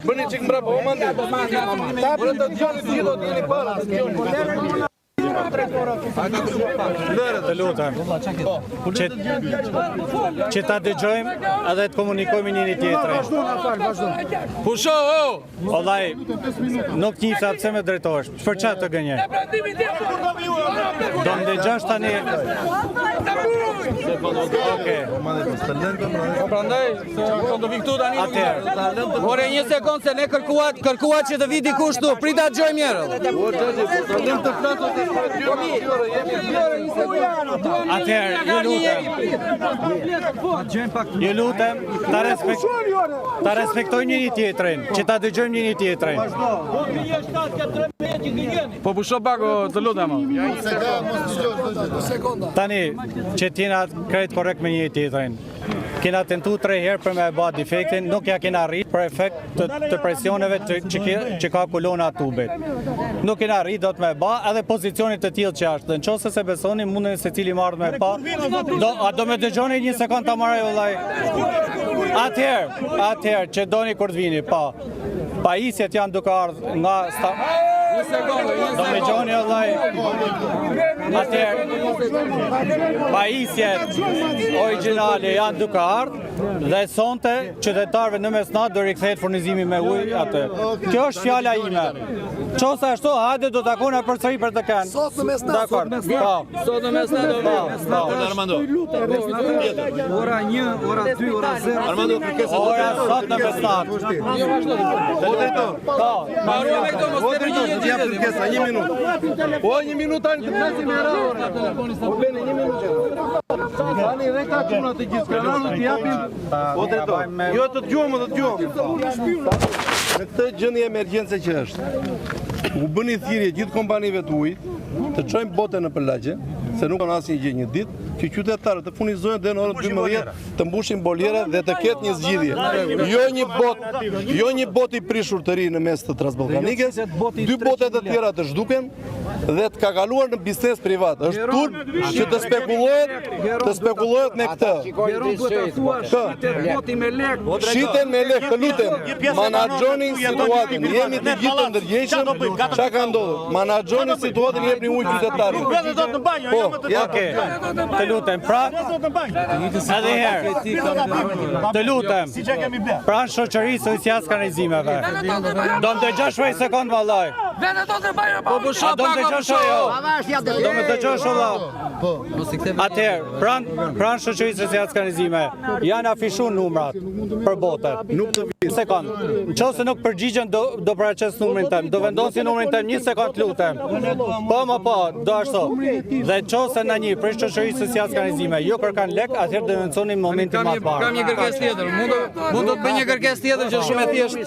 Bëni çik mbrapa, o mandi. Ore të dëgjoni të gjithë, do të jeni para, të dëgjoni. Të lutem. Që, që ta dëgjojmë edhe të komunikojmë njëri tjetrin. Pusho, o! Vallai, nuk njifta pse me drejtohesh. Për çfarë të gënjej? Do më dëgjosh tani. Okej. Po prandaj, se po do vi këtu tani. Atëherë. Ore një sekond se ne kërkuat, kërkuat që të vi dikush këtu. Prit ta dëgjojmë njëherë. Atëherë, ju lutem. Ju lutem, ta respekt ta respektojmë njëri tjetrin, që ta dëgjojmë njëri tjetrin. Po pusho pak, o, të lutem. o. Tani, që t'jena krejt korrekt me njëri tjetrin. Kena tentu tre herë për me e ba defektin, nuk ja kena arrit për efekt të, të presioneve të, që, ke- që ka kolona e tubit. Nuk kena arrit dot me e ba, edhe pozicionit të tillë që është. Dhe në qoftë se se besoni, mundeni secili marrë me pa. Do, a do me dëgjoni një sekond ta marrë vëllai? Atëherë, atëherë që doni kur të vini, pa. Pajisjet janë duke ardhur nga sta... Një sekond, një Do me sekond. gjoni vëllai. Atëherë, pajisjet origjinale janë duke ardhur dhe sonte qytetarëve në mesnatë do rikthehet furnizimi me ujë aty. Kjo është fjala ime. Qose ashtu, hajde do takona përsëri për të kënë. Sot në mesnatë, Dakor. Po. Sot në mesnatë do Po, vi. po. Armando, Ora 1, ora 2, ora 0. Armando, kërkesa Ora sot në mesnatë. O drejtor, Po. Mbaruam me këto, mos o të drejtor, përgjigjen të jap gjithë. kërkesa, një minutë. O një minutë tani të flasim me radhë. O Beni, një minutë. Tani edhe këta çuna të gjithë kanë ardhur të japin. O drejtor, jo të dëgjuam, të dëgjuam. Në këtë gjendje emergjence që është, u bëni thirrje gjithë kompanive të ujit të çojnë botën në përlagje, se nuk kanë asnjë gjë një ditë, që qytetarët të furnizojnë deri në orën 12, të mbushin bolierat dhe të ketë një zgjidhje. Jo një bot, jo një bot i prishur të ri në mes të Transballkanikës, dy bote të tjera të zhduken dhe të ka kaluar në biznes privat. Është turp që të spekulohet, të spekulohet me këtë. Geron duhet ta thuash, shitet boti me lek. Shiten me lek, të lutem, manaxhoni situatën. Jemi të gjithë të ndërgjegjshëm çka ka ndodhur. Manaxhoni situatën, jepni ujë qytetarëve. Po, ja. Okej. Të lutem, pra edhe herë. Të lutem. Pranë shoqërisë ujësjellës kanalizimeve. Do më dëgjosh për një sekond vallai. Po pusho A do më pak, o dëgjosh pusho. ajo? Do më dëgjosh valla. Atëherë, pranë pranë shoqërisë ujësjellës kanalizime janë afishu numrat për botet. Nuk të vi. Sekond. Në qoftë se nuk përgjigjen do do paraqes numrin tim, do vendosi numrin tim një sekond lutem. Po, më po, do ashtu. Dhe në qoftë se në një prej shoqërisë ujësjellës kanalizime ju kërkan lek, atëherë denonconi në momentin Kam më një të parë. kam një kërkesë tjetër. Mund të mund të të bëj një kërkesë tjetër që është shumë e thjeshtë.